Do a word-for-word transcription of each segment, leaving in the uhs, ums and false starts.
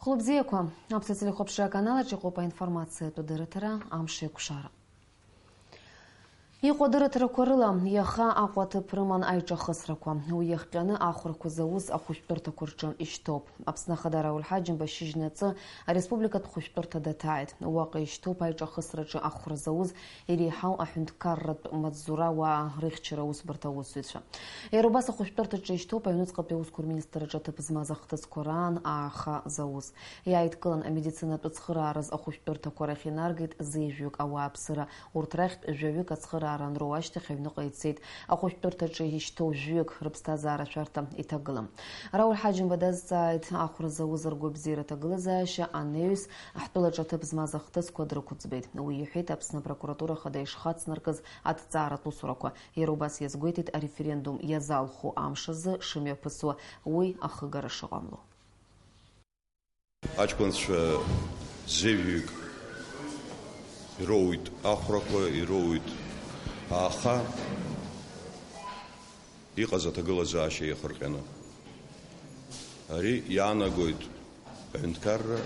Хәлыбзиақәа, Аԥсуа телехәаԥшра аканал аҿы иҟоуп аинформациатә дырраҭара, амш еиқәшара. Иҟоу адырраҭарақәа рыла, иаха Аҟәа аҭыԥ рыман аиҿахысрақәа. Уи иахҟьаны ахәрақәа зауз ахәышәтәырҭақәа рҿы ишьҭоуп. Аԥсны Ахада Рауль Ҳаџьымба шьыжьнаҵы ареспубликатә хәышәтәырҭа даҭааит. Уаҟа ишьҭоуп аиҿахысраҿы ахәра зауз иреиҳау аҳәынҭқарратә маҵзурауаа рыхьчара аусбарҭа аусзуҩцәа. Иара убас ахәышәтәырҭаҿы ишьҭоуп аҩныҵҟатәи аусқәа рминистрраҿы аҭыԥ змаз ахҭысқәа раан ааха зауз. Иааидкылан амедицинатә ацхыраараз ахәышәтәырҭақәа рахь инаргеит зеижәҩык ауааԥсыра. Урҭ рахьтә жәаҩык ацхыраара анроу ашьҭахь аҩныҟа ицеит. Ахәышәтәырҭаҿы ишьҭоу жәҩык рыԥсҭазаара ашәарҭа иҭагылам. Рауль Ҳаџьымба дазҵааит, ахәра зауз ргәабзиара аҭагылазаашьа анаҩс, ҳтәылаҿы аҭыԥ змаз ахҭысқәа дрықәыӡбеит. Уи иҳәеит Аԥсны апрокуратура ахада ишхацнаркыз аҭҵааратә усурақәа. Иара убас иазгәеиҭеит ареферендум иазалху амш азы шымҩаԥысуа уи ахыгара шыҟамло. Аҷкәынцәа зеижәҩык ироуит ахәрақәа, ироуит ааха, иҟаз аҭагылазаашьа иахырҟьаны. Ари иаанагоит аҳәынҭқарра,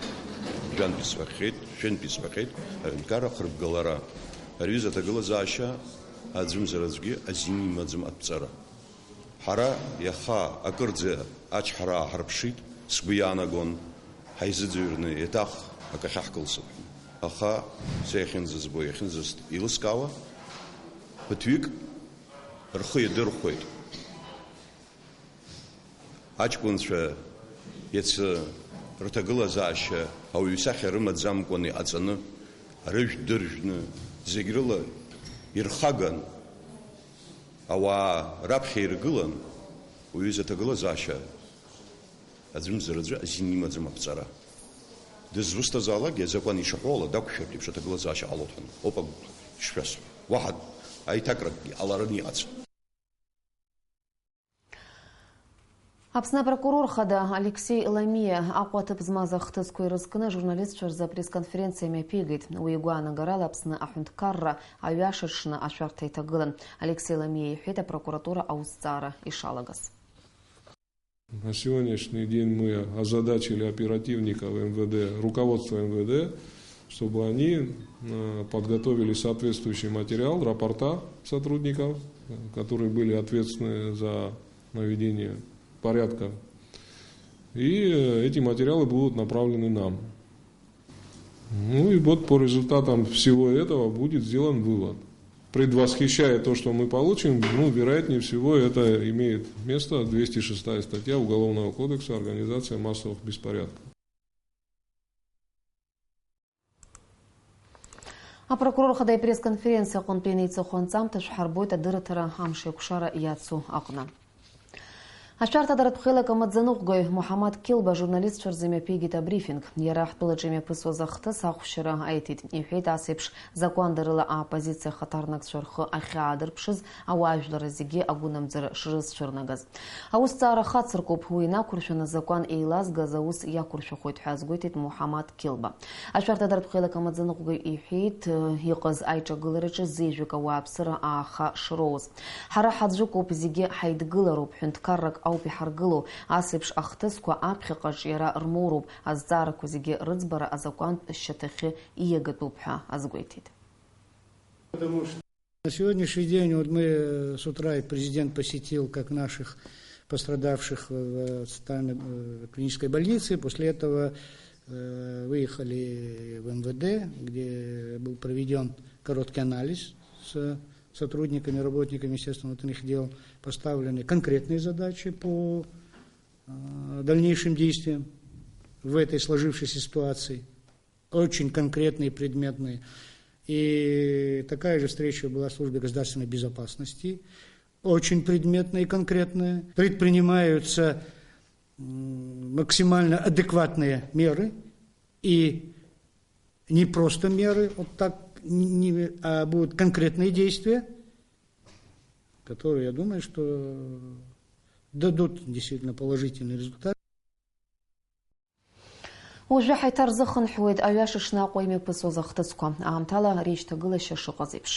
жәантә исҳәахьеит, шәынтә исҳәахьеит, аҳәынҭқарра ахырбгалара. Ари аҩыза аҭагылазаашьа аӡәымзар аӡәгьы азин имаӡам адҵара. Ҳара иаха акырӡа ачҳара ааҳарԥшит, сгәы иаанагон, ҳаизыӡырҩрны еиҭах акы ахьаҳкылсып ҳәа. Аха са иахьынӡазбо, иахьынӡаст-, еилыскаауа, ԥыҭҩык рхы иадырхәеит. Аҷкәынцәа иацы рҭагылазаашьа ауаҩы исахьа рымаӡамкәан иҟаҵаны, рыжә дыржәны, зегь рыла ирхаган, ауаа раԥхьа иргылан, уаҩы изы аҭагылазаашьа аӡәымзар аӡәы азин имаӡам аԥҵара. Дызусҭазаалакгьы азакәан ишаҳәо ала дақәшәартә еиԥш аҭагылазаашьа ҟалоит ҳәа. Оуп агәыԥ шшәасҳәо. Уаҳа аиҭакракгьы ҟалараны иҟаӡам. Аԥсны апрокурор хада Алексеи Ламиа Аҟәа аҭыԥ змаз ахҭысқәа ирызкны ажурналистцәа рзы апресс-конференциа мҩаԥигеит. Уи игәаанагарала Аԥсны аҳәынҭқарра аҩаша аҽны ашәарҭа иҭагылан. Алексеи Ламиа иҳәеит апрокуратура аусҭҵаара ишалагаз. На сегодняшний день мы озадачили оперативников МВД, руководство МВД, чтобы они, э, подготовили соответствующий материал, рапорта сотрудников, э, которые были ответственны за наведение порядка. И, э, эти материалы будут направлены нам. Ну и вот по результатам всего этого будет сделан вывод. Предвосхищая то, что мы получим, ну, вероятнее всего, это имеет место двести шестая статья Уголовного кодекса, организация массовых беспорядков. Апрокурор хада ипресс-конференциа аҟынтәи инеиҵыху анҵамҭа шәҳарбоит адырраҭара амш еиқәшара иацу аҟны. Ашәарҭадаратә хеилак амаӡаныҟәгаҩ Муҳаммад Килба ажурналистцәа рзы имҩаԥигеит абрифинг. Иара ҳтәылаҿы имҩаԥысуаз ахҭыс ахәшьара аиҭеит. Иҳәеит, ас еиԥш закәандарыла аоппозициа ахаҭарнакцәа рхы ахьаадырԥшыз ауаажәларра зегьы агәынамӡара шрызцәырнагаз. Аусҭҵаара хацыркуп, уи инақәыршәаны азакәан еилазгаз аус иақәыршәахоит ҳәа азгәеиҭеит Муҳаммад Килба. Ашәарҭадаратә хеилак амаӡаныҟәгаҩ иҳәеит, э, иҟаз аиҿагылараҿы зеижәҩык ауааԥсыра ааха шроуз. Ҳара ҳаӡәыкоуп, зегьы ҳаидгылароуп, ҳәынҭқаррак ауп иҳаргылоу, ас еиԥш ахҭысқәа аԥхьаҟа аҿиара рмоуроуп, азҵаарақәа зегьы рыӡбара азакәантә шьаҭахьы ииагатәуп ҳәа азгәеиҭеит. На сегодняшний день вот мы, э, с утра и президент посетил как наших пострадавших в, э, центральной, э, клинической больнице. После этого, э, выехали в МВД, где был проведен короткий анализ с сотрудниками, работниками Министерства внутренних дел, поставлены конкретные задачи по, э, дальнейшим действиям в этой сложившейся ситуации. Очень конкретные, предметные. И такая же встреча была в службе государственной безопасности. Очень предметная и конкретная. Предпринимаются, м, максимально адекватные меры. И не просто меры, вот так, не, а будут конкретные действия, которые, я думаю, что дадут действительно положительный результат. Уажәы ҳаиҭарзыхынҳәуеит аҩаша шнаҟәа имҩаԥысуаз ахҭысқәа, аамҭала реишьҭагылашьа шыҟаз еиԥш.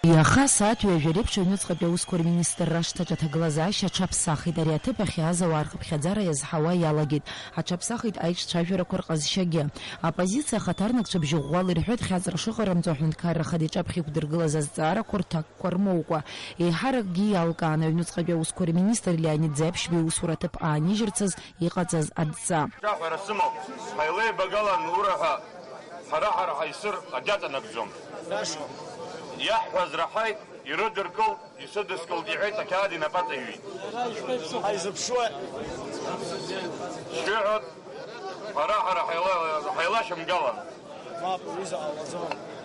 Иаха асааҭ ҩажәа реиԥш аҩныҵҟатәи аусқәа рминистрра ашҭаҿы аҭагылазаашьа аҽаԥсахит. Ари аҭыԥ ахь иааз ауаа рхыԥхьаӡара иазҳауа иалагеит. Аҽаԥсахит аиҿцәажәарақәа рҟазшьагьы. Аоппозициа ахаҭарнакцәа бжьы ӷәӷәала ирҳәеит хьаҵра шыҟарымҵо Аҳәынҭқарра Ахада иҿаԥхьа иқәдыргылаз азҵаарақәа рҭак қәа рмоукәа. Еиҳаракгьы иалкааны аҩныҵҟатәи аусқәа рминистр Леонид Ӡаԥшьба иусура аҭыԥ аанижьырц азы иҟаҵаз адҵа. Шәаҳәара сымоуп, ҳаилеибагалан ура ҳәа ҳара-ҳара ҳаисыр агьаҵанакӡом. Иаҳҳәаз раҳаит, ирыдыркылт, исыдыскылт, иҳәеит, ақьаад инапы аҵаҩит. Ҳаизыԥшуа. Шәыҳәоит, ҳара-ҳара ҳаила-, ҳаилашьамгалан.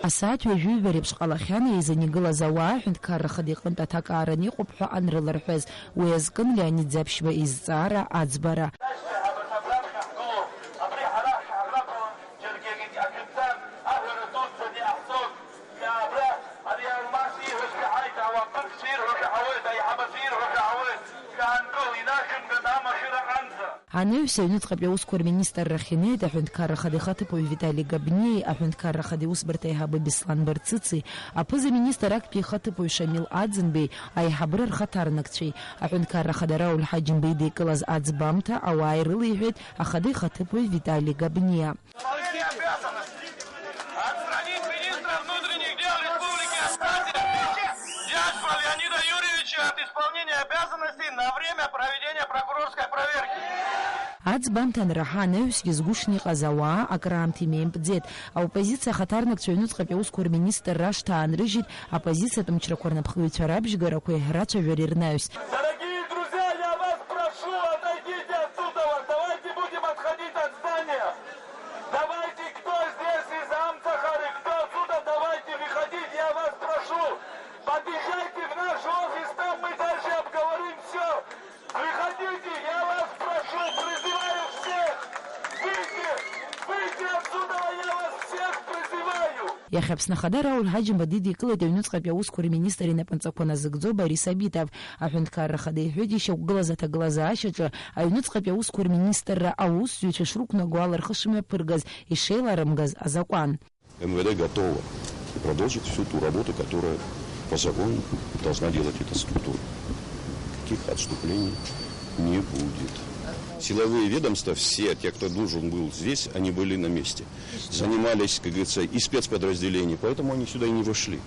Асааҭ ҩажәи жәаба реиԥш ҟалахьан еизаны игылаз ауаа аҳәынҭқарра хада иҟынтә аҭакааран иҟоуп ҳәа анрыларҳәаз, уи азкын Леонид Ӡаԥшьба изҵаара аӡбара. Абри ҳара ҳаӷрақәа џьаргьы акапитан аҳәара дуӡӡаны иҟаҳҵон, абра ари Алмас ииҳәаз шәаҳаит, ауаа ԥыҭк шәирҳәо шәаҳауеит, аиҳабацәа ирҳәо шәаҳауеит, шәаангыл, инашәымган амашәыр аҟынӡа. Анаҩс аҩныҵҟатәи аусқәа рминистррахь инеит, аҳәынҭқарра ахада ихаҭыԥуаҩ Витали Габниеи, аҳәынҭқарра ахада иусбарҭа аиҳабы Беслан Барцыци, аԥыза-министр актәи ихаҭыԥуаҩ Шамил Аӡынбеи, аиҳабыра рхаҭарнакцәеи, аҳәынҭқарра ахада Рауль Ҳаџьымба идикылаз аӡбамҭа ауаа ирылеиҳәеит ахада ихаҭыԥуај Витали Габниа. Отстранить министра внутренних дел Республики Абхазия Дяшба Леонида Юрьевича от исполнения обязанностей на время проведения прокурорской проверки. Аӡбамҭа анраҳа анаҩсгьы згәышны иҟаз ауаа акраамҭа имеимпӡеит. Аоппозициа ахаҭарнакцәа аҩныҵҟатәи аусқәа рминистр рашҭа аанрыжьит, Оппозициатә мчрақәа рнапхгаҩцәа рабжьгараҟа рацәажәара ирнаҩс. Дорогие друзья, я вас прошу, отойдите оттуда, давайте будем отходить от здания. Давайте, кто здесь из Амцахары, кто отсюда, давайте выходить, я вас прошу. Подъезжайте в наш офис, там мы дальше обговорим всё. Выходите, я вас прошу, призываю всех! Выйти! Выйти отсюда, я вас всех призываю! Иахьа Аԥсны Ахада Рауль Ҳаџьымба дидикылеит аҩныҵҟатәи аусқәа рминистр инапынҵақәа назыгӡо Борис Абитов. Аҳәынҭқарра Ахада иҳәеит, ишьақәгылаз аҭагылазаашьаҿы аҩныҵҟатәи аусқәа рминистрра аусзуҩцәа шрықәнаго ала рхы шымҩаԥыргаз, ишеиларымгаз азакәан. М В Д готово продолжить всю ту работу, которая по закону должна делать эта структура. Никаких отступлений не будет. Силовые ведомства, все те, кто должен был здесь, они были на месте. Занимались, как говорится, и спецподразделения, поэтому они сюда и не вошли.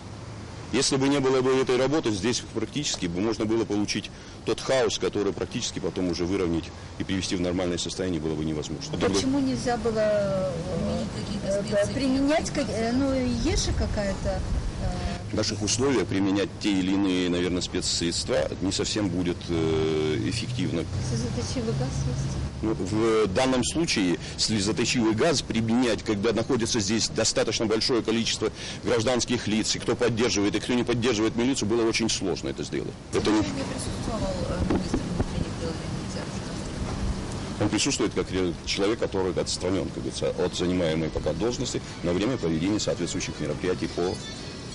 Если бы не было бы этой работы, здесь практически бы можно было получить тот хаос, который практически потом уже выровнять и привести в нормальное состояние было бы невозможно. Почему нельзя было, э, применять как-, э, ну, есть же какая-то, э, В наших условиях применять те или иные, наверное, спецсредства не совсем будет, э, эффективно. Слезоточивый газ есть? Ну, в данном случае слезоточивый газ применять, когда находится здесь достаточно большое количество гражданских лиц, и кто поддерживает, и кто не поддерживает милицию, было очень сложно это сделать. Это не... Не присутствовал, э, министр внутренних дел Леонид Зябшин? Он присутствует как ре-, человек, который отстранён, как говорится, от занимаемой пока должности на время проведения соответствующих мероприятий по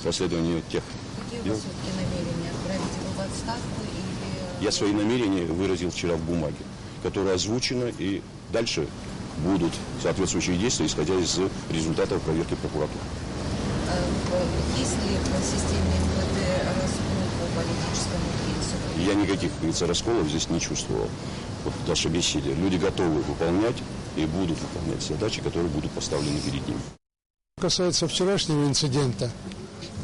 расследованию тех дел. Какие у вас всё-таки намерения? Отправить его в отставку или... Я свои намерения выразил вчера в бумаге, которая озвучена и Дальше будут соответствующие действия, исходя из результатов проверки прокуратуры. Э, в-, есть ли в системе М В Д раскол по политическому принципу? Я никаких, как говорится, расколов здесь не чувствовал. Вот в нашей беседе люди готовы выполнять и будут выполнять задачи, которые будут поставлены перед ними. Касается вчерашнего инцидента,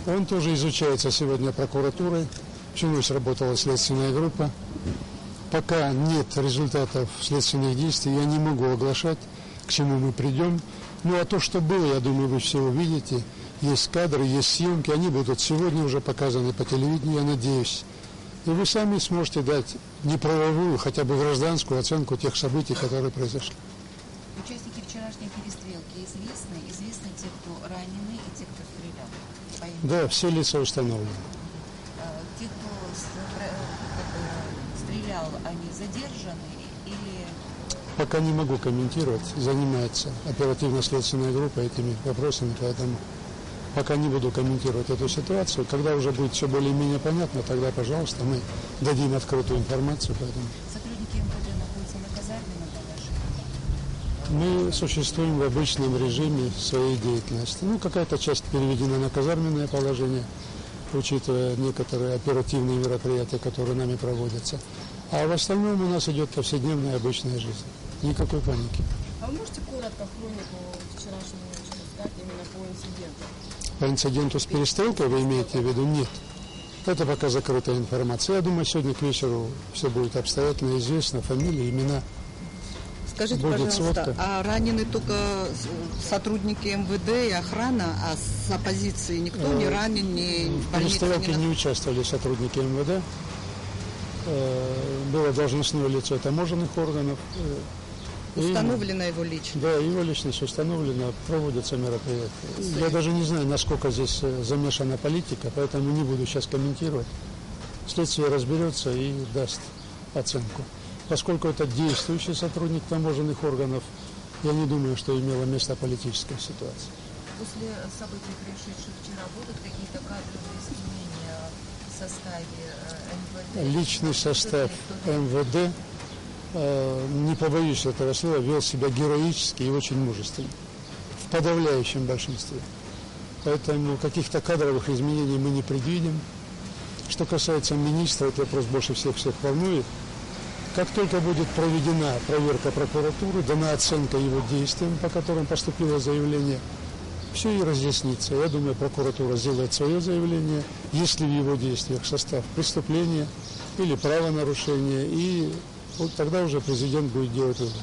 он тоже изучается сегодня прокуратурой. Всю ночь работала следственная группа. Пока нет результатов следственных действий, я не могу оглашать, к чему мы придём. Ну, а то, что было, я думаю, вы все увидите. Есть кадры, есть съёмки, они будут сегодня уже показаны по телевидению, я надеюсь. И вы сами сможете дать неправовую, хотя бы гражданскую оценку тех событий, которые произошли. Участники вчерашней перестрелки известны? Известны те, кто ранены, и те, кто стрелял? По имени? Да, все лица установлены. Э, те, кто с-, про-, как бы, стрелял, они задержаны или... Пока не могу комментировать. Занимается оперативно-следственная группа этими вопросами, поэтому пока не буду комментировать эту ситуацию. Когда уже будет всё более-менее понятно, тогда, пожалуйста, мы дадим открытую информацию по этому. Сотрудники М В Д находятся на казарменном положении? Мы существуем в обычном режиме своей деятельности. Ну, какая-то часть переведена на казарменное положение. учитывая некоторые оперативные мероприятия, которые нами проводятся. А в остальном у нас идет повседневная обычная жизнь. Никакой паники. А вы можете коротко хронику вчерашнего вечера сказать именно по инциденту? По инциденту с перестрелкой вы имеете в виду? Нет. Это пока закрытая информация. Я думаю, сегодня к вечеру все будет обстоятельно известно, фамилии, имена. Скажите, будет пожалуйста, сводка. А ранены только с- сотрудники МВД и охрана, а с оппозиции никто не Э, ранен, не в больнице, перестрелке не на- не участвовали сотрудники МВД. Э, было должностное лицо таможенных органов. Э, и- Установлена его личность. Да, его личность установлена, проводятся мероприятия. Я даже не знаю, насколько здесь э, замешана политика, поэтому не буду сейчас комментировать. Следствие разберется и даст оценку. Поскольку это действующий сотрудник таможенных органов, я не думаю, что имела место политическая ситуация. После событий, происшедших вчера, будут какие-то кадровые изменения в составе э, МВД? Личный состав МВД, э, не побоюсь этого слова, вел себя героически и очень мужественно. В подавляющем большинстве. Поэтому каких-то кадровых изменений мы не предвидим. Что касается министра, этот вопрос больше всех всех волнует. Как только будет проведена проверка прокуратуры, дана оценка его действиям, по которым поступило заявление, все и разъяснится. Я думаю, прокуратура сделает свое заявление, есть ли в его действиях состав преступления или правонарушения, и вот тогда уже президент будет делать вывод.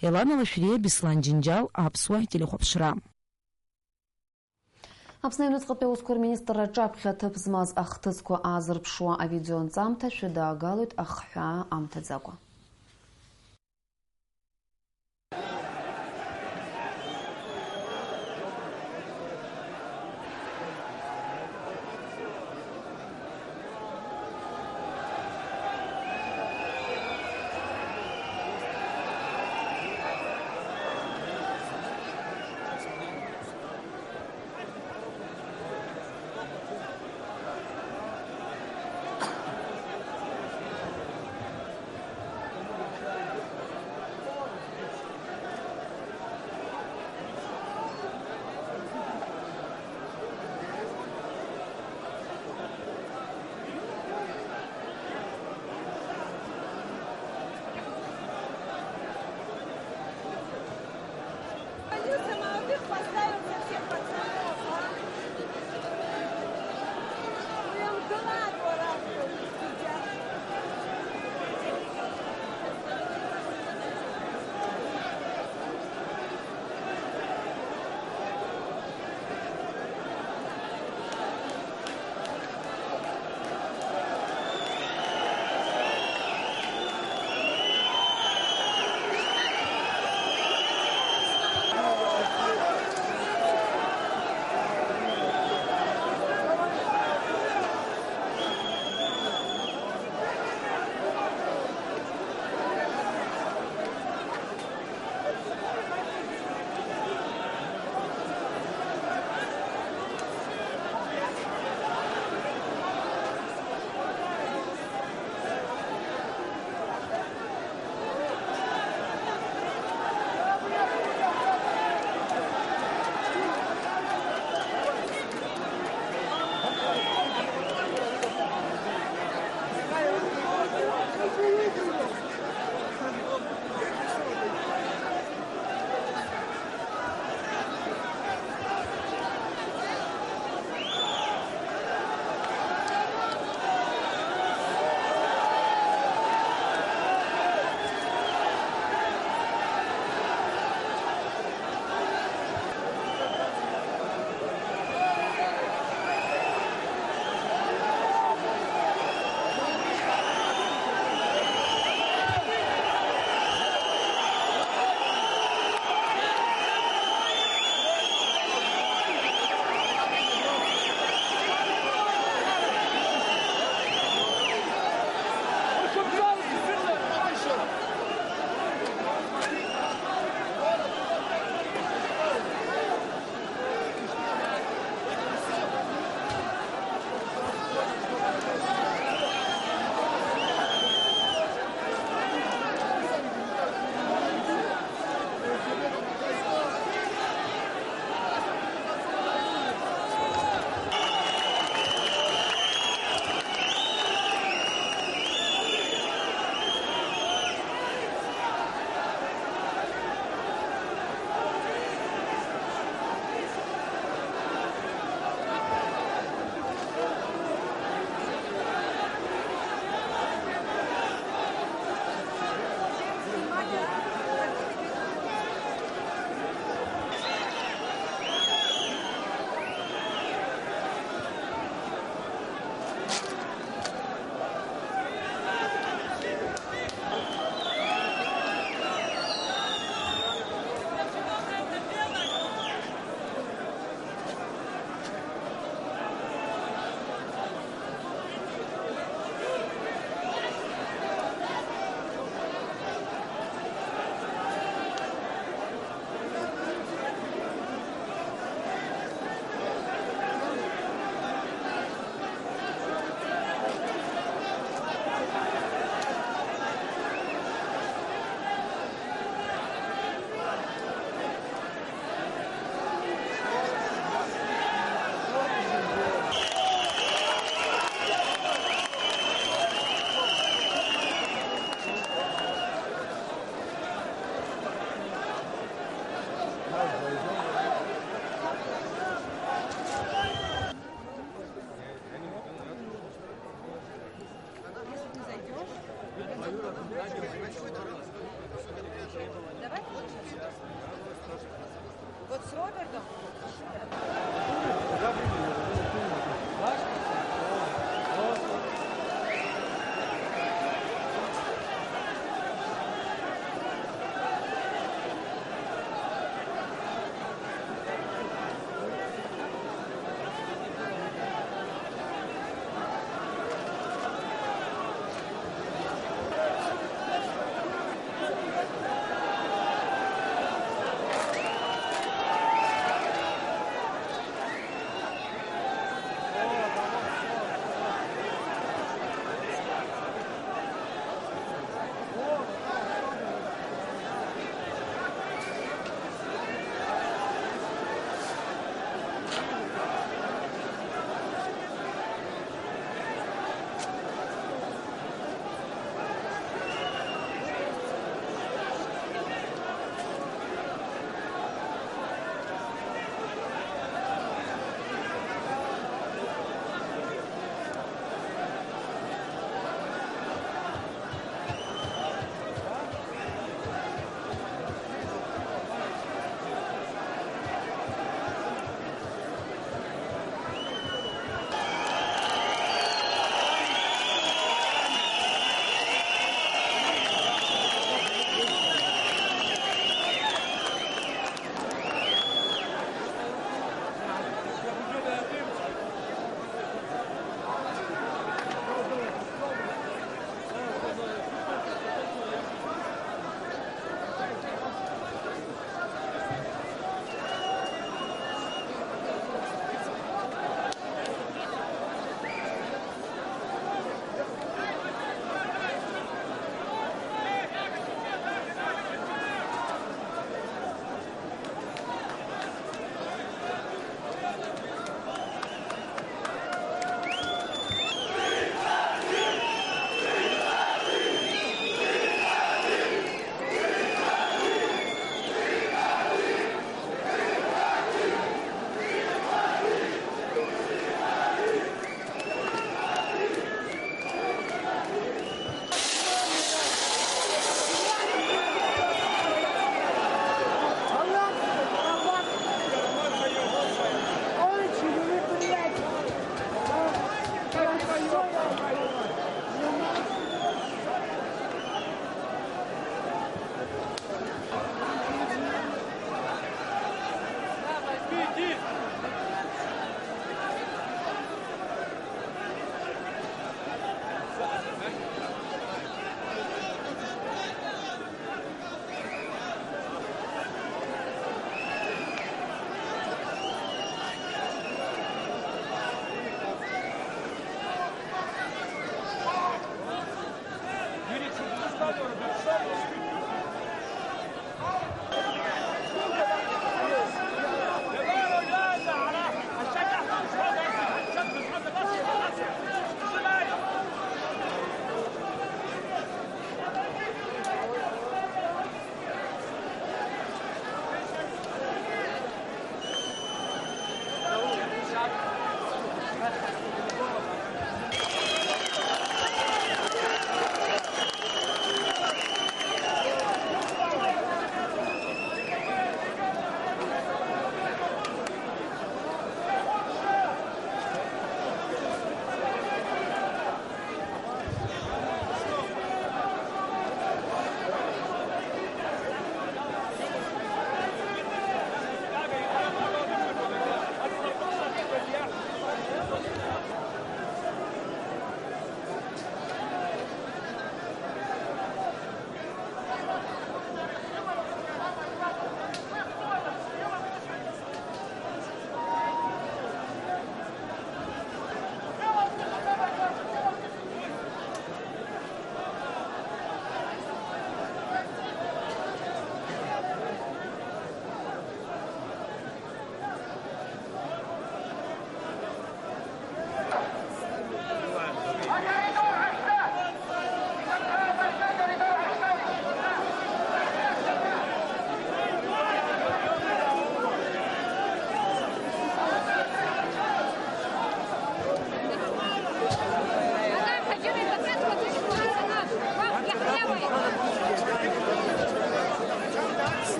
Елана Лашәриа, Беслан Џьынџьал, Аԥсуа телехәаԥшра. Аԥсны аҩныҵҟатәи аусқәа рминистрра аҿаԥхьа аҭыԥ змаз ахҭысқәа аазырԥшуа авидеоанҵамҭа шәыдаагалоит ахҳәаа амҭаӡакәа.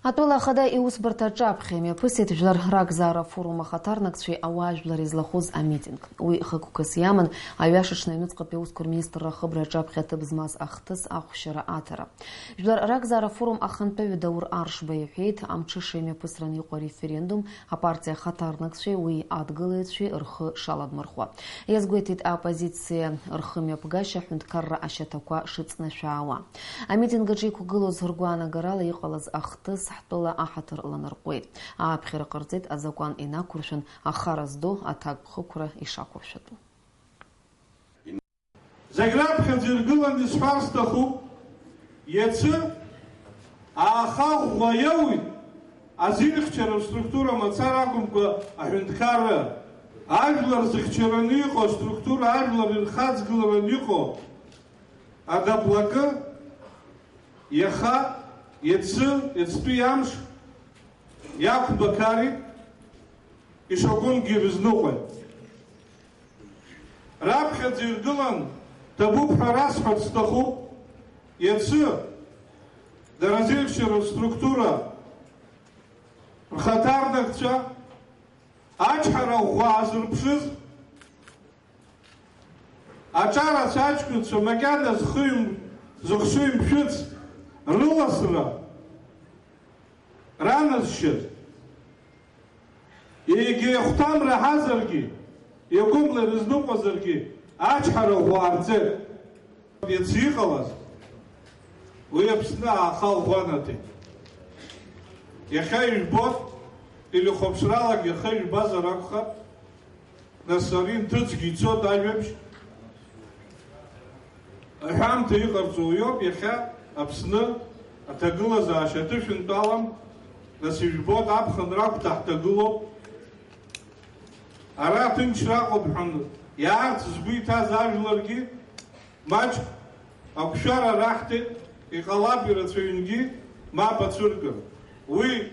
Атәыла ахада иусбарҭа аҿаԥхьа имҩаԥысит Жәлар ракзаара афорум ахаҭарнакцәеи ауаажәлари злахәыз амитинг. Уи хықәкыс иаман аҩаша ҽны аҩныҵҟатәи аусқәа рминистрра ахыбра аҿаԥхьа аҭыԥ змаз ахҭыс ахәшьара аҭара. Жәлар ракзаара афорум ахантәаҩы Даур Аршба иҳәеит, амҽыша имҩаԥысран иҟоу ареферендум апартиа ахаҭарнакцәеи уи адгылаҩцәеи рхы шаладмырхәа. Иазгәеиҭеит, аоппозициа рхымҩаԥгашьа аҳәынҭқарра ашьаҭақәа шыҵнашәаауа. Амитинг аҿы иқәгылоз ргәаанагарала иҟалаз ахҭыс ҳтәыла аҳаҭыр ланарҟәуеит. Ааԥхьара ҟарҵеит азакәан инақәыршәан ахара зду аҭакԥхықәра ишақәыршәатәу. Зегь раԥхьаӡа иргыланы исҳәар сҭахуп, иацы ааха ӷәӷәа иоуит азинхьчаратә структура мацара акәымкәа аҳәынҭқарра, ажәлар зыхьчараны иҟоу аструктура, ажәлар ирхаҵгылараны иҟоу адаблакы, иаха, иацы, иацтәи амш иақәбақарит, ишакәымгьы ирызныҟәеит. Раԥхьаӡа иргылан, ҭабуп ҳәа расҳәарц сҭахуп, иацы дара зеиԥшьара рструктура рхаҭарнакцәа ачҳара ӷәӷәа аазырԥшыз, аҿарацәа аҷкәынцәа макьана зхы им-, зыхшыҩ мшәыц рыласра раназшьаз, егьа ихәҭам раҳазаргьы, иагәыбла ирызныҟәазаргьы, ачҳара ӷәӷәа аарҵеит. Иацы иҟалаз, уи Аԥсны ааха ӷәӷәа анаҭеит. Иахьа ижәбоит, телехәаԥшралак иахьа ижәбазар акәхап, нас ари нҭыҵгьы ицоит ажәабжь. Аҳәамҭа иҟарҵо уиоуп, иахьа Аԥсны аҭагылазаашьа аҭышәынтәалам, нас ижәбоит, аԥхынра агәҭа ҳҭагылоуп. Ара аҭынчра аҟоуп ҳәа иаарц згәы иҭаз ажәларгьы маҷк ақәшәара раҳҭеит, иҟалап ирацәаҩынгьы мап ацәыркыр. Уи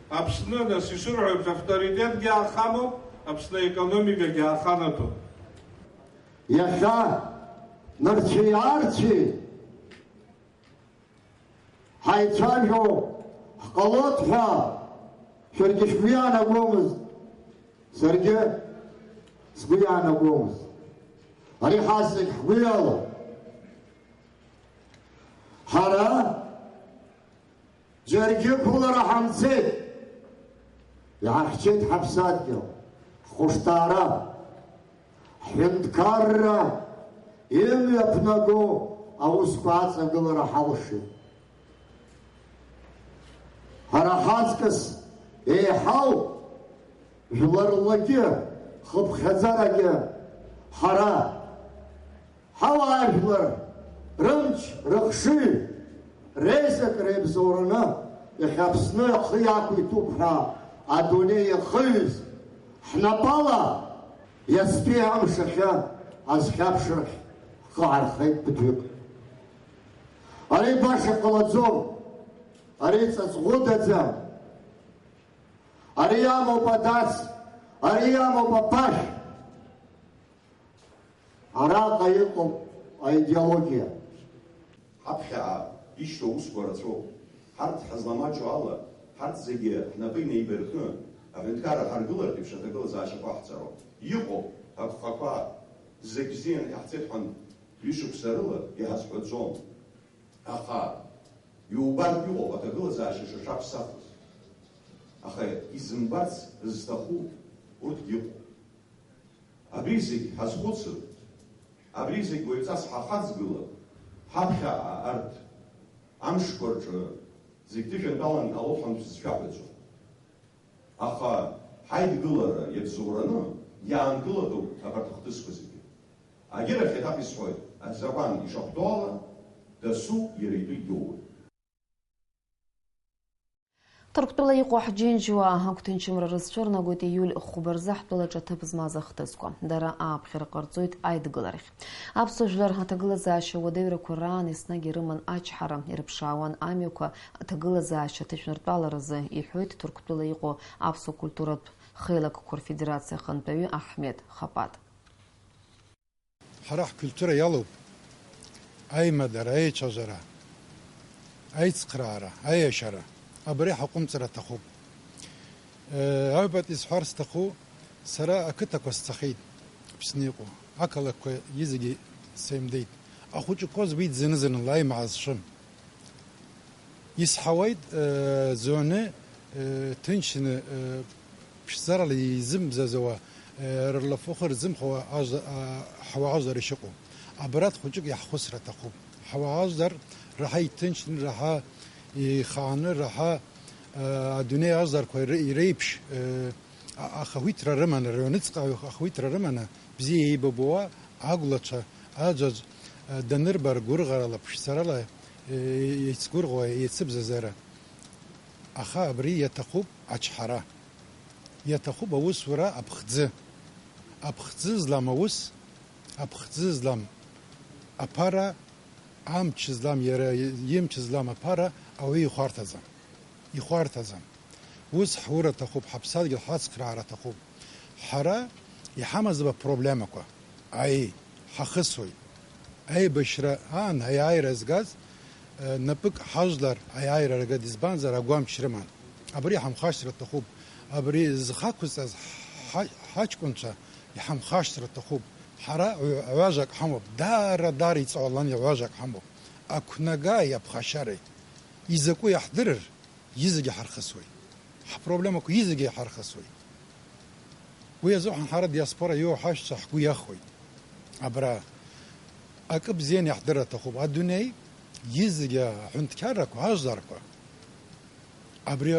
Аԥсны, нас, ишырҳәо еиԥш, авторитетгьы аахамоуп, Аԥсны аекономикагьы ааханаҭоуп. Иахьа нырцәи-аарцәи ҳаицәажәо ҳҟалоит ҳәа шәаргьы шәгәы иаанагомызт, саргьы сгәы иаанагомызт. Ари ҳазегь ҳгәы иалоуп. Ҳара џьаргьы қәылара ҳамцеит, иаҳхьчеит ҳаԥсадгьыл, ҳхәышҭаара, ҳҳәынҭқарра имҩаԥнаго аусқәа аҵагылара ҳалшеит. Ҳара ҳаҵкыс еиҳау жәларлагьы, хыԥхьаӡарагьы ҳара ҳауаажәлар рымч, рыхшыҩ, реизак реибзоураны иахьа Аԥсны ахы иақәиҭуп ҳәа адунеи иахыҩыз ҳнапала иацтәи амш ахьы азхьаԥшрахь ҳхы ҳархеит ԥыҭҩык. Ари баша ҟалаӡом, ари ҵаҵӷәыдаӡам, ари амоуп адац, ари амоуп аԥашә. Араҟа иҟоуп аидеологиа. Ҳаԥхьаҟа ишьҭоу аусқәа рацәоуп. Ҳарҭ ҳазламаҷу ала, ҳарҭ зегьы ҳнапы инеибаркны, аҳәынҭқарра ҳаргылартә еиԥш аҭагылазаашьақәа ҳҵароуп. Иҟоуп агхақәа, зегь бзианы иаҳцеит ҳәа ҩышықәса рыла иҳазҳәаӡом. Аха иубартә иҟоуп аҭагылазаашьа шаҿаԥсахыз. Аха изымбарц зҭаху урҭгьы ыҟоуп. Абри зегь ҳазхәыцып, абри зегь уаҩҵас ҳахаҵгылап, ҳаԥхьаҟа арҭ амшқәа рҿы Зегь ҭышәынтәалан алоуп ҳәа сызшәаҳәаӡом. Аха ҳаидгылара иабзоураны иаангылатәуп абарҭ ахҭысқәа зегьы. Агьырахь еиҭах исҳәоит, азакәан ишахәҭоу ала, дасу иара итәы иоуеит. Ҭырқәтәыла иҟоу ҳџьынџьуаа агәҭынчымра рызцәырнагоит ииуль хәба рзы ҳтәылаҿы аҭыԥ змаз ахҭысқәа. Дара ааԥхьара ҟарҵоит аидгыларахь. Аԥсуа жәлар аҭагылазаашьа уадаҩрақәа раан еснагь ирыман ачҳара, ирыԥшаауан амҩақәа, аҭагылазаашьа аҭышәныртәаларазы, иҳәоит Ҭырқәтәыла иҟоу аԥсуа культуратә хеилакқәа рфедерациа ахантәаҩы Аҳмед Хапат. Ҳара ҳкультура иалоуп аимадара, аицәажәара, аицхраара, аиашьара. Абри ҳаҟәымҵра аҭахуп. Э, аҩбатәи исҳәар сҭаху, сара ақыҭақәа сцахьеит, Аԥсны иҟоу ақалақьқәа зегьы сеимдеит. Ахәыҷқәа збеит зны-зынла аимаа зшым. Исҳауеит, э, зоны, э, ҭынчны, э, ԥшӡарала изымбзазауа, э, рлафахәы рзымхауа ажа-, а, ҳауаажәлар ишыҟоу. Абарҭ хәыҷык иаҳхәыцра аҭахуп. Ҳауаажәлар раҳа иҭынчны, раҳа ихааны, раҳа, э, адунеи ажәларқәа ире-, иреиԥш, э, а-, ахақәиҭра рыманы, рыҩныҵҟа ахақәиҭра рыманы, бзиа еибабауа, агәлацәа, аӡәаӡә, э, данырба ргәырӷьарала, ԥшӡарала, э, еицгәырӷьауа, еицыбзазара. Аха абри иаҭахуп ачҳара. Иаҭахуп аусура аԥхӡы. Аԥхӡы злам аус, аԥхӡы злам аԥара, амч злам иара, имч злам аԥара ауаҩы ихәарҭаӡам. Ихәарҭаӡам. Ус ҳура аҭахуп, ҳаԥсадгьыл ҳацхраара аҭахуп. Ҳара иҳамаз апроблемақәа, аиеи, ҳахысуеит. Аибашьра аан аиааира згаз, э, напык ҳажәлар аиааира ргеит, избанзар, агәамч рыман. Абри ҳамхашҭра аҭахуп. Абри зхы ақәызҵаз ҳа-, ҳаҷкәынцәа иҳамхашҭра аҭахуп. Ҳара ҩ-, ҩажәак ҳамоуп, даара, даара иҵаулан ҩажәак ҳамоуп. Ақәнагаи аԥхашьареи изакәу иаҳдырыр, изегьы ҳархысуеит. Ҳпроблемақәа изегьы ҳархысуеит. Уи азыҳәан ҳара диаспора иоуҳашьцәа ҳгәы иахәоит. Абра акы бзианы иаҳдыр аҭахуп. Адунеи изегьы аҳәынҭқаррақәа, ажәларқәа, абри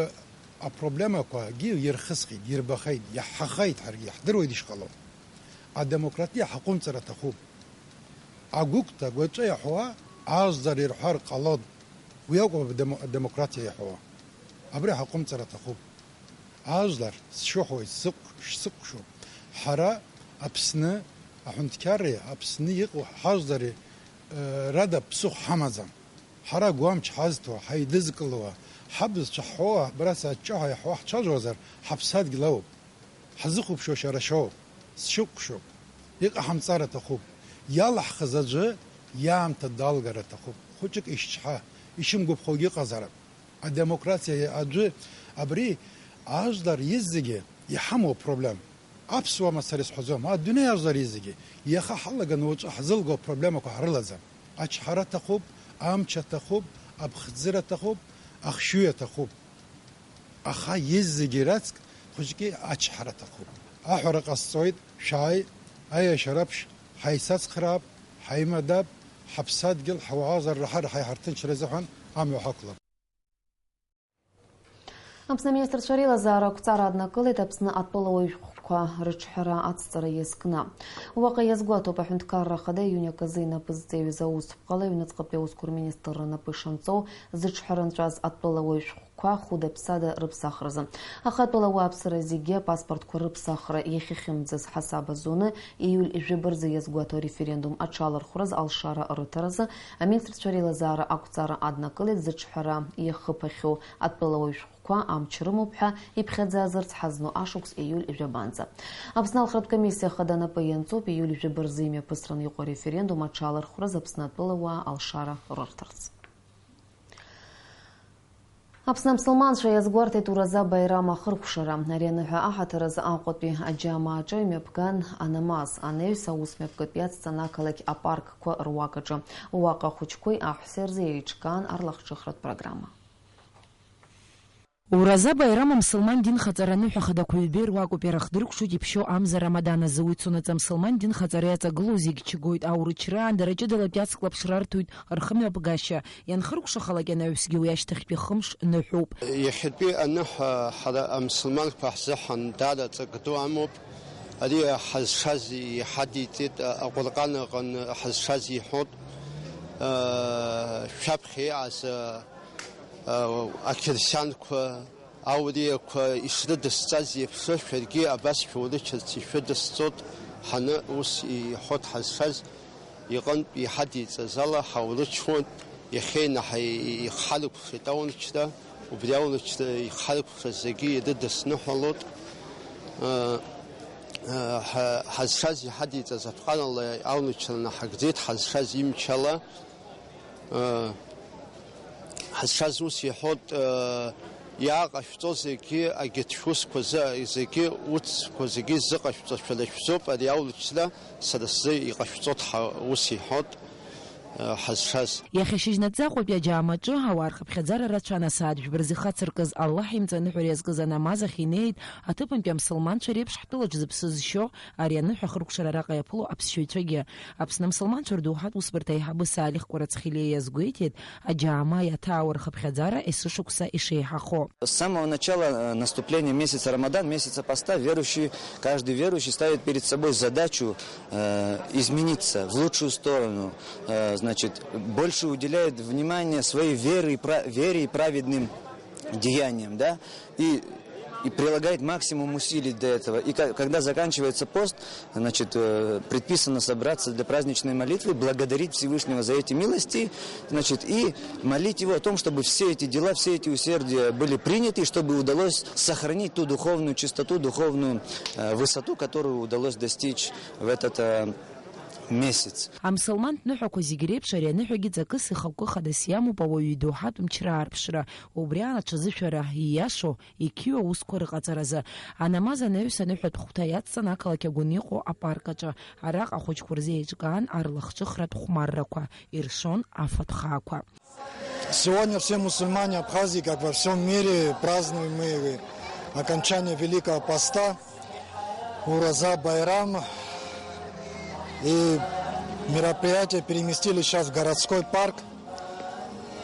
апроблемақәагьы ирхысхьеит, ирбахеит, иаҳҳахеит, ҳаргьы иаҳдыруеит ишҟало. Адемократиа ҳаҟәымҵыр аҭахуп. Агәыгәҭа, агәаҿы иаҳәауа ажәлар ирҳәар ҟалон. Уи акәым адемо-, адемократиа иаҳәауа. Абри ҳаҟәымҵыр аҭахуп. Ажәлар, сшәыҳәоит, сыҟ-, сыкәшоуп. Ҳара Аԥсны аҳәынҭқарреи Аԥсны иҟоу ҳажәлари, э, рада ԥсыхәа ҳамаӡам. Ҳара агәамч ҳазҭо, ҳаидызкылауа, ҳабызшәа ҳҳәауа, абра саҷҷаҳәа иаҳҳәо ҳцәажәозар, ҳаԥсадгьыл ауп. Ҳазыхәаԥшуа шәара шәоуп, сшәыкәшоуп. Иҟаҳамҵар аҭахуп. Иалаҳхыз аӡәы иаамҭа далгар аҭахуп. Хәыҷык ишьчҳа, ишымгәаԥхогьы ыҟазаап. Адемократиа аӡәы абри ажәлар изегьы иҳамоу апроблем. Аԥсуа мацара исҳәаӡом, адунеи ажәлар изегьы. Иаха ҳалаганы уаҵәы ҳзылго апроблемақәа ҳрылаӡам. Ачҳара аҭахуп, амч аҭахуп, аԥхӡыра аҭахуп, ахшыҩ аҭахуп. Аха изегьы раҵк хәыҷгьы ачҳара аҭахуп. Аҳәара ҟасҵоит, шәааи, аиашьара аԥшь, ҳаицацхраап, ҳаимадап, ҳаԥсадгьыл, ҳауаажәлар раҳа-раҳа иҳарҭынчра азыҳәан амҩа ҳақәлап. Аԥсны аминистрцәа реилазаара ақәҵара аднакылеит Аԥсны атәыла уаҩ шәҟәқәа рыҿҳәара ацҵара иазкны. Уаҟа иазгәаҭоуп, аҳәынҭқарра ахада июни аказы инапы зҵаҩыз аусԥҟала аҩныҵҟатәи аусқәа рминистрра напы ишанҵоу зыҿҳәара нҵәаз атәыла уаҩ шәҟәқәа хәыда-ԥсада рыԥсахразы. Аха атәыла ауааԥсыра зегьы апаспортқәа рыԥсахра иахьахьымӡаз ҳасаб азуны, ииуль жәаба рзы иазгәаҭоу ареферендум аҽалархәраз алшара рыҭаразы аминистрцәа реилазаара ақәҵара аднакылеит зыҿҳәара иахыԥахьоу атәыла уаҩ шәҟәқәа амч рымоуп ҳәа иԥхьаӡазарц ҳазну ашықәс ииуль жәабанӡа. Аԥсны алхратә комиссиа ахада напы ианҵоуп ииуль жәаба рзы имҩаԥысран иҟоу ареферендум аҽалархәраз Аԥсны атәылауаа алшара рырҭарц. Аԥсны амсылманцәа иазгәарҭеит Ураза Баирам ахыркәшара. Ари аныҳәа аҳаҭыр азы Аҟәатәи аџьамааҿы имҩаԥган анамаз. Анаҩс аус мҩаԥгатә иацҵан ақалақь апаркқәа руакаҿы. Уаҟа ахәыҷқәеи аҳәсеи рзы еиҿкаан арлахҿыхратә программа. Ураза Баирам амсылман динхаҵара аныҳәа хадақәа ҩба ируакуп, иара хдыркәшоит иԥшьоу амза Рамадан азы. Уи цунаҵы амсылман динхаҵара иаҵагылоу зегь чгоит, аурычра аан, дара ҷыдала иацклаԥшра арҭоит, рхымҩаԥгашьа. Ианхыркәшахалак анаҩсгьы уи ашьҭахьтәи хымш ныҳәоуп. Иахьатәи аныҳәа ҳара амсылманқәа ҳзыҳәан даара ҵак ду амоуп. Ари ҳазшаз иҳадиҵеит, Аҟәырҟан аҟны ҳазшаз иҳәоит, шәаԥхьа иҟаз ақьырсианқәа, ауриақәа ишрыдысҵаз еиԥш, шәаргьы абас шәоурычарц ишәыдысҵоит, ҳаны ус иҳәоит ҳазшаз. Иҟынтә иҳадиҵаз ала ҳаурычуан, иахьеинаҳа ихҳарықәшеит аурычра, убри аурычра ихҳарықәшаз зегьы ирыдысныҳәалоит. Ы, ы, ҳа-, ҳазшаз иҳадиҵаз аԥҟарала аурычра наҳагӡеит, ҳазшаз имчала, ы, ҳазшаз ус иҳәоит, ы, иааҟашәҵо зегьы, агьыҭ шәусқәа зы-, зегьы, уцқәа зегьы ззыҟашәҵо шәара шәзоуп, ари аурычра сара сзы иҟашәҵоит ҳа-, ус иҳәоит, ы, ҳазшаз. Иахьа шьыжьнаҵы Аҟәатәи аџьаамаҿы ауаа рхыԥхьаӡара рацәан, асааҭ жәба рзы ихацыркыз, Аллаҳ имҵаныҳәара иазкыз анамаз ахь инеит, аҭыԥантәи амсылманцәа реиԥш ҳтәылаҿ зыԥсы зшьо, ари аныҳәа ахыркәшара араҟа иаԥыло аԥсшьаҩцәагьы. Аԥсны амсылманцәа рдоуҳатә усбарҭа аиҳабы Салих Кәарацхелиа иазгәеиҭеит, аџьаама иаҭаауа рхыԥхьаӡара есышықәса ишеиҳахо. С самого начала, э, наступления месяца Рамадан, месяца поста, верующий, каждый верующий ставит перед собой задачу, э, измениться в лучшую сторону, э, значит, больше уделяет внимание своей веры и пра-, вере и праведным деяниям, да, и, и прилагает максимум усилий для этого. И ка-, когда заканчивается пост, значит, э, предписано собраться для праздничной молитвы, благодарить Всевышнего за эти милости, значит, и молить Его о том, чтобы все эти дела, все эти усердия были приняты, и чтобы удалось сохранить ту духовную чистоту, духовную, э, высоту, которую удалось достичь в этот, э, месяц. Амсылмант ныҳәақәа зегь реиԥш ари аныҳәагьы ҵакыс ихықәкы хадас иамоуп ауаҩы идоуҳатә мчра аарԥшра, убри аан аҽазышәара, ииашоу, иқьиоу аусқәа рыҟаҵаразы. Анамаз анаҩс аныҳәатә хәҭа иацҵан ақалақь агәаны иҟоу апарк аҿы. Араҟа ахәыҷқәа рзы еиҿкаан арлахҿыхратә хәмаррақәа, иршон афатә хаақәа. Сегодня все мусульмане Абхазии, как во всем мире, празднуем мы окончание Великого Поста, Ураза Байрам. И мероприятие переместили сейчас в городской парк,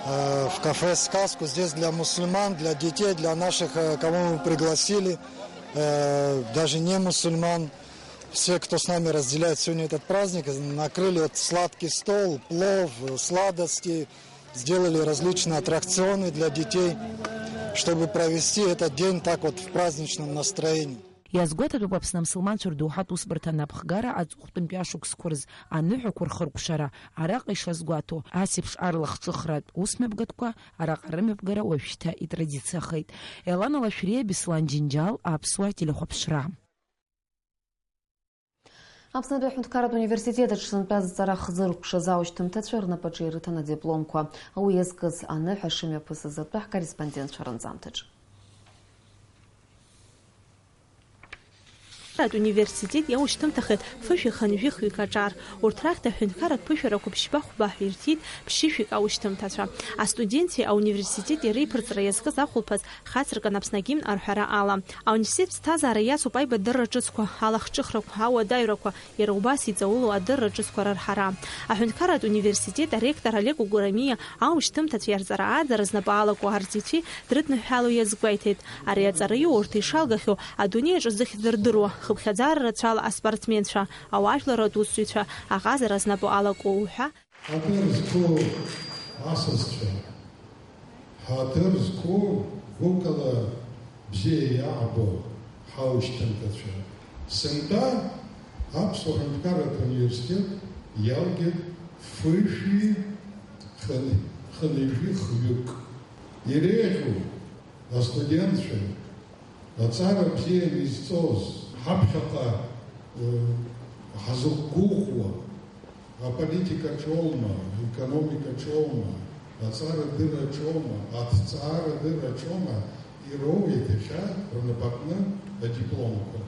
э, в кафе «Сказку». Здесь для мусульман, для детей, для наших, э, кого мы пригласили, э, даже не мусульман. Все, кто с нами разделяет сегодня этот праздник, накрыли вот сладкий стол, плов, сладости, сделали различные аттракционы для детей, чтобы провести этот день так вот в праздничном настроении. Иазгәаҭатәуп Аԥсны амсылманцәа рдоуҳатә усбарҭа анапхгара аҵыхәтәантәи ашықәсқәа рзы аныҳәақәа рхыркәшара. Араҟа ишазгәаҭоу, ас еиԥш арлахҿыхратә усмҩаԥгатәқәа араҟа рымҩаԥгара уажәшьҭа итрадициахеит. Елана Лашәриа, Беслан Џьынџьал, Аԥсуа телехәаԥшра. Аԥснытәи аҳәынҭқарратә университет аҿы сынтәа зҵара хзыркәшаз аушьҭымҭацәа рнапаҿы ирыҭан адипломқәа. Уи иазкыз аныҳәа шымҩаԥысыз атәы ҳкорреспондентцәа рынҵамҭаҿы. Аҳәынҭқарратә университет иаушьҭымҭахеит фышәи хынҩи хҩык аҿар. Урҭ рахьтә аҳәынҭқарратә ԥышәарақәа ԥшьба-хәба ҳәа ирҭиит ԥшьышәик аушьҭымҭацәа. Астудентцәеи ауниверситети реиԥырҵра иазкыз ахәылԥаз хацыркын Аԥсны агимн арҳәара ала. Ауниверситет ԥсҭазаара иацуп аибадырра ҿыцқәа, алахҿыхрақәа, ауадаҩрақәа, иара убас иҵаулоу адырра ҿыцқәа рырҳара. Аҳәынҭқарратә университет аректор Олег Угурамиа аушьҭымҭацәеи арҵара ааӡара знапы алаку арҵаҩцәеи дрыдныҳәало иазгәеиҭеит. Ари аҵараиурҭа ишалгахьоу адунеи аҿы зыхьӡ рдыруа, хыԥхьаӡара рацәала аспортсменцәа, ауаажәларратә усзуҩцәа, аҟазара знапы алаку уҳәа. Ҳаҭыр зқәу асасцәа, ҳаҭыр зқәу гәыкала бзиа иаабо ҳаушьҭымҭацәа, сынтәа Аԥсуа Ҳәынҭқарратә университет иалгеит фышәи хын-, хынҩажәи хҩык. Иреиӷьу астудентцәа, аҵара бзианы изҵоз, ҳаԥхьаҟа, э, ҳазықәгәыӷуа, аполитикаҿоума, аекономикаҿоума, аҵарадырраҿоума, аҭҵаарадырраҿоума, ироуеит иахьа рнапаҟны адипломқәа.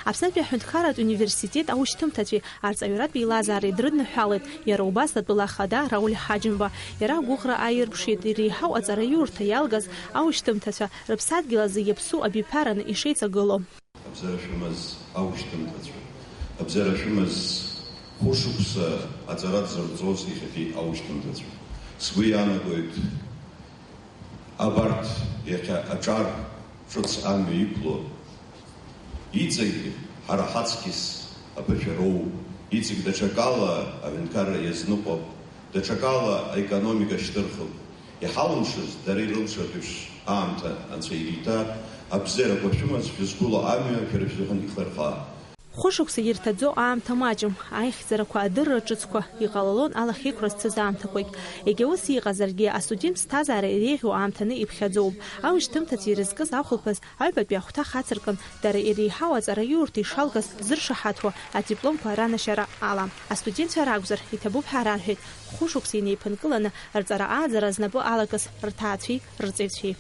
Аԥснытәи аҳәынҭқарратә университет аушьҭымҭацәеи арҵаҩратә еилазаареи дрыдныҳәалеит иара убас атәыла ахада Рауль Ҳаџьымба. Иара агәыӷра аирԥшит иреиҳау аҵараиурҭа иалгаз аушьҭымҭацәа рыԥсадгьыл азы иаԥсоу абиԥараны ишеиҵагылоу. Абзара шәымаз аушьҭымҭацәа, абзара шәымаз хәышықәса аҵара дзырҵоз иахьатәи аушьҭымҭацәа. Сгәы иаанагоит, абарҭ иахьа аҿар ҿыц амҩа иқәло, иҵегь ҳара ҳаҵкьыс аԥышәа роуп, иҵегь даҽакала аҳәынҭқарра иазныҟәап, даҽакала аекономика шьҭырхып. Иҳалымшаз дара ирылшартә еиԥш аамҭа Анцәа ириҭар, абзиарақәа шәымаз шәызқәыло амҩа шәара шәзыҳәан ихырхаа. Хәышықәса ирҭаӡо аамҭа маҷым, аихьӡарақәа, адырра ҿыцқәа иҟалалон алахьеиқәра зцыз аамҭақәагь. Егьа ус иҟазаргьы, астудент ԥсҭазаара иреиӷьу аамҭаны иԥхьаӡоуп. Аушьҭымҭацәа ирызкыз ахәылԥаз аҩбатәи ахәҭа хацыркын, дара иреиҳау аҵараиурҭа ишалгаз зыршаҳаҭуа адипломқәа ранашьара ала. Астудентцәа ракәзар, иҭабуп ҳәа рарҳәеит, хәышықәса инеиԥынкыланы рҵара ааӡара знапы алакыз рҭаацәеи рҵаҩцәеи.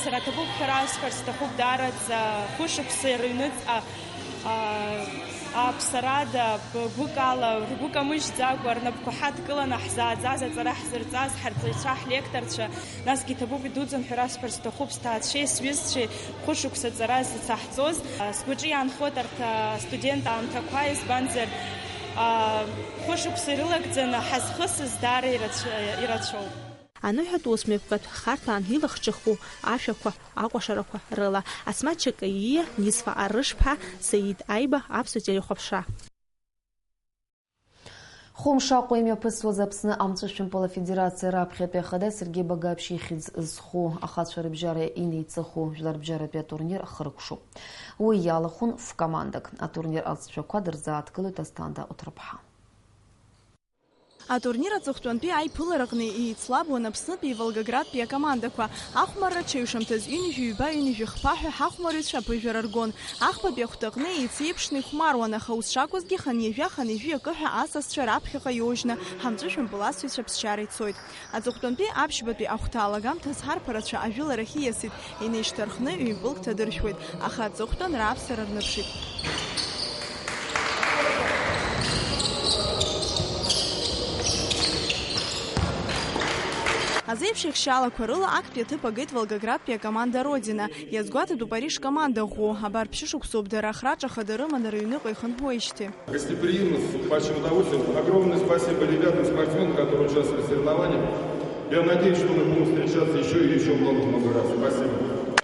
Сара ҭабуп ҳәа расҳәар сҭахуп даараӡа, хәышықәса рыҩныҵҟа, а, аԥсарада, б-, гәыкала, ргәы камыжьӡакәа, рнапқәа ҳадкыланы ҳзааӡаз, аҵара ҳзырҵаз, ҳарҵаҩцәа, ҳлекторцәа, насгьы иҭабуп идуӡӡан ҳәа расҳәар сҭахуп сҭаацәеи сҩызцәеи хәышықәса ҵара зцаҳҵоз. А, сгәаҿы иаанхоит арҭ, а, астудент аамҭақәа, избанзар, а, хәышықәса ирылагӡаны ҳазхысыз даара ирацә-, ирацәоуп. Аныҳәатә ус мҩаԥгатә харҭәаан илахҿыху ашәақәа акәашарақәа рыла. Асмаҭ Чакаииа, Нисфа Арышԥҳа, Саид Аиба, Аԥсуа телехәаԥшра. Хәымш Аҟәа имҩаԥысуаз Аԥсны амҵәышәымпыл афедерациа раԥхьатәи ахада Сергеи Багаԥшь ихьӡ зху ахацәа рыбжьара инеиҵыху жәларбжьаратәи атурнир ахыркәшоуп. Уи иалахәын ф-командак. Атурнир аҵәцәақәа дырзааҭгылоит Асҭанда Оҭырԥҳа. Атурнир аҵыхәтәантәи аиԥылараҟны еицлабуан Аԥснытәи Волгоградтәи акомандақәа. Ахәмарра ҽеиҩшамҭаз ҩынҩажәи ҩба, ҩынҩажәи хԥа ҳәа ҳахәмарыҩцәа аԥыжәара ргон. Ахԥатәи ахәҭаҟны еицеиԥшны ихәмаруан, аха ус шакәызгьы хынҩажәи ахынҩажәи акы ҳәа асасцәа раԥхьаҟа иоужьны ҳамҵәышәымпыл асыҩцәа ԥсшьара ицоит. Аҵыхәтәантәи аԥшьбатәи ахәҭа алагамҭаз ҳарԥарацәа ажәыларахь ииасит, инеишьҭарххны ҩ-мпылк ҭадыршәуеит, аха аҵыхәтәан раԥсара рныԥшит. Азеиԥш еихшьаалақәа рыла актәи аҭыԥ агеит Волгоградтәи акоманда Родина. Иазгәаҭатәуп ари шкоманда ӷәӷәоу, абар ԥшьышықәсоуп дара ахраҿа хада рыманы рыҩныҟа ихынҳәуеижьҭеи. Гостеприимность с большим удовольствием. Огромное спасибо ребятам, спортсменам, которые участвовали в соревнованиях. Я надеюсь, что мы будем встречаться ещё и ещё много-много раз. Спасибо.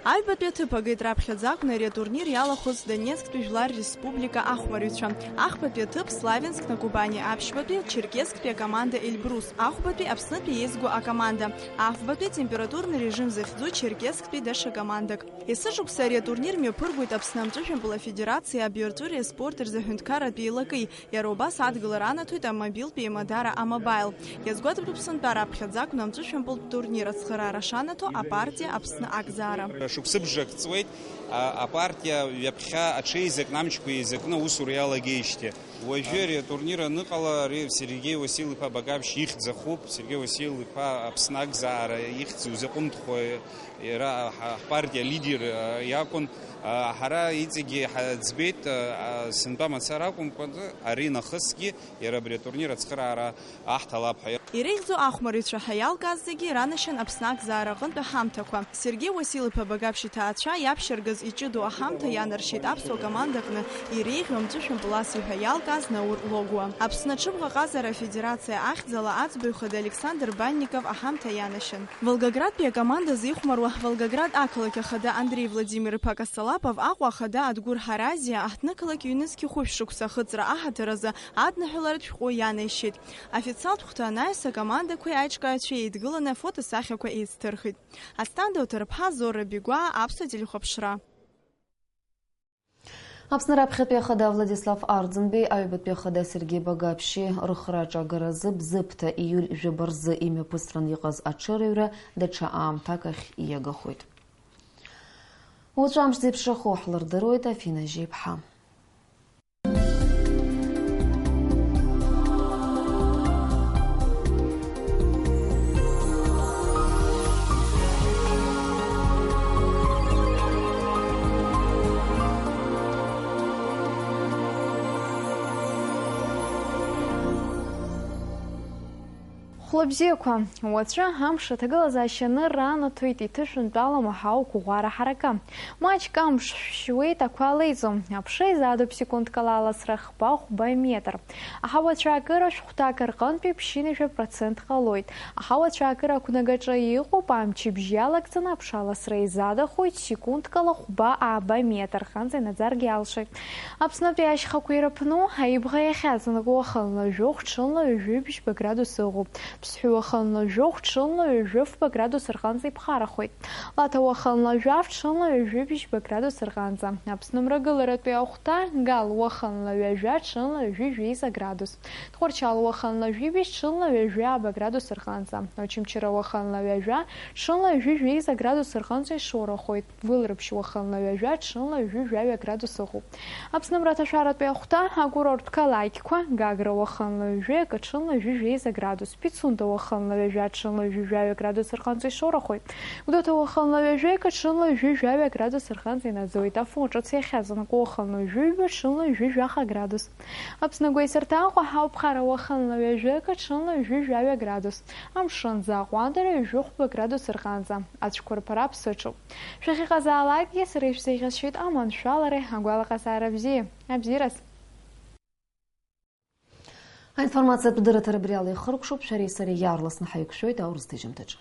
Аҩбатәи аҭыԥ агеит раԥхьаӡа акәны ари атурнир иалахәыз Донецктәи Жәлар Республика ахәмарыҩцәа. Ахԥатәи аҭыԥ Славянск на Кубани, аԥшьбатәи Черкессктәи акоманда Эльбрус, ахәбатәи Аԥснытәи еизго акоманда, афбатәи температурный режим захьӡу Черкессктәи даҽа командак. Есышықәса ари атурнир мҩаԥыргоит Аԥсны амҵәышәымпыл афедерациеи абиартәыреи аспорт рзы аҳәынҭқарратә еилакеи. Иара убас адгылара анаҭоит амобилтәи еимадара «Амобаил». Иазгәаҭатәуп сынтәа раԥхьаӡа акәны амҵәышәымпылтә турнир ацхыраара шанаҭо апартиа Аԥсны акзаара. Шықәсыбжак ҵуеит, а, апартиа ҩаԥхьа аҽеизакны, амчқәа еизакны аусура иалагеижьҭеи. Уажәы ари атурнир аныҟала, ари Сергеи Уасил-иԥа Багаԥшь ихьӡ ахуп. Сергеи Уасил-иԥа Аԥсны акзаара ихьӡ узаҟәымҭхо иара ҳа-, ҳпартиа лидер, а, иакәын. А, ҳара иҵегьы ҳаӡбеит, а, а, сынтәа мацара акәымкәа, ари нахысгьы иара абри атурнир ацхыраара аҳҭалап ҳәа. Иреиӷьӡоу ахәмарыҩцәа ҳәа иалкааз зегьы иранашьан Аԥсны акзаара аҟынтә аҳамҭақәа. Сергеи Уасил-иԥа Багаԥшь иҭаацәа иаԥшьаргаз иҷыдоу аҳамҭа ианаршьеит аԥсуа командаҟны иреиӷьу амҵәышәымпыл асыҩ ҳәа иалкааз Наур Логуа. Аԥсны аҽыбӷаҟазара афедерациа ахьӡала аӡбаҩ хада Александр Банников аҳамҭа ианашьан. Волгоградтәи акоманда зихәмаруа Волгоград ақалақь ахада Андреи Владимир-иԥа Косолапов, Аҟәа ахада Адгәыр Ҳаразиа, аҳҭнықалақь ҩнызқь хәышә шықәса ахыҵра аҳаҭыр азы адныҳәаларатә шәҟәы ианаишьеит. Официалтә хәҭа анаҩс, акомандақәеи аиҿкааҩцәеи еидгыланы афотосахьақәа еицҭырхит. Асҭанда Уҭарԥҳа, Зора Бигәаа, Аԥсуа телехәаԥшра. Аԥсны раԥхьатәи ахада Владислав Арӡынбеи аҩбатәи ахада Сергеи Багаԥшьи рыхраҿы агаразы Бзыԥҭа ииуль жәаба рзы имҩаԥысран иҟаз аҽырыҩра даҽа аамҭак ахь иагахоит. Уаҵәы амш зеиԥшрахо ҳлырдыруеит, Афина Жьеиԥҳа. Хәлабзиақәа, уаҵәы амш аҭагылазаашьа анырра анаҭоит иҭышәынтәалам аҳауа қәыӷәӷәара ҳаракы. Маҷк амш шәшьуеит, ақәа леиӡом. Аԥша изаадоуп секундкала аласра хԥа-хәба метр. Аҳауа цәаакыра шәҟәҭак рҟынтәи ԥшьынҩажәа процент ҟалоит. Аҳауа цәаакыра ақәнагаҿы иҟоуп, амчыбжь иалагӡаны аԥша аласра изадахоит, секундкала хәба-ааба метр рҟынӡа инаӡаргьы алшоит. Аԥснытәи ашьхақәа ирыԥну аибӷа иахьаҵанакуа уахынла жәохә, ҽынла ҩажәи бжьба градус ыҟоуп. Ԥсҳәы уахынла жәохә, ҽынла ҩажәи фба градус рҟынӡа иԥхарахоит. Лаҭа уахынла жәаф, ҽынла ҩажәи бжьба градус рҟынӡа. Аԥсны мрагыларатәи ахәҭа Гал уахынла ҩажәа, ҽынла ҩажәи жәеиза градус. Тҟәарчал уахынла жәибжь, ҽынла ҩажәи ааба градус рҟынӡа. Очамчыра уахынла ҩажәа, ҽынла ҩажәи жәеиза градус рҟынӡа ишоурахоит. Гәылрыԥшь уахынла ҩажәа, ҽынла ҩажәи жәаҩа градус ыҟоуп. Аԥсны мраҭашәаратәи ахәҭа акурорттә қалақьқәа: Гагра уахынла ҩажәи акы, ҽынла ҩажәи жәеиза градус, Пицунда уахынла ҩажәа, ҽынла ҩажәи жәаҩа градус рҟынӡа ишоурахоит. Гәдоуҭа уахынла ҩажәи акы, ҽынла ҩажәи жәаҩа градус рҟынӡа инаӡоит. Афон ҿыц иахьаҵанакуа уахынла ҩажәи ҩба, ҽынла ҩажәи жәаха градус. Аԥсны агәеисырҭа Аҟәа ҳауп, ԥхара уахынла ҩажәи акы, ҽынла ҩажәи жәаҩа градус. Амшын аӡы аҟәандара ҩажәи хәба градус рҟынӡа. Ацәқәырԥара аԥсыҽуп. Шәахьыҟазаалакгьы сара ишәзеиӷьасшьоит аманшәалареи агәалаҟазаара бзиеи. Абзиараз! Аинформациатә дырраҭара абри ала ихыркәшоуп, шәареи сареи иаарласны ҳаиқәшәоит аурыс ҭыжьымҭаҿы.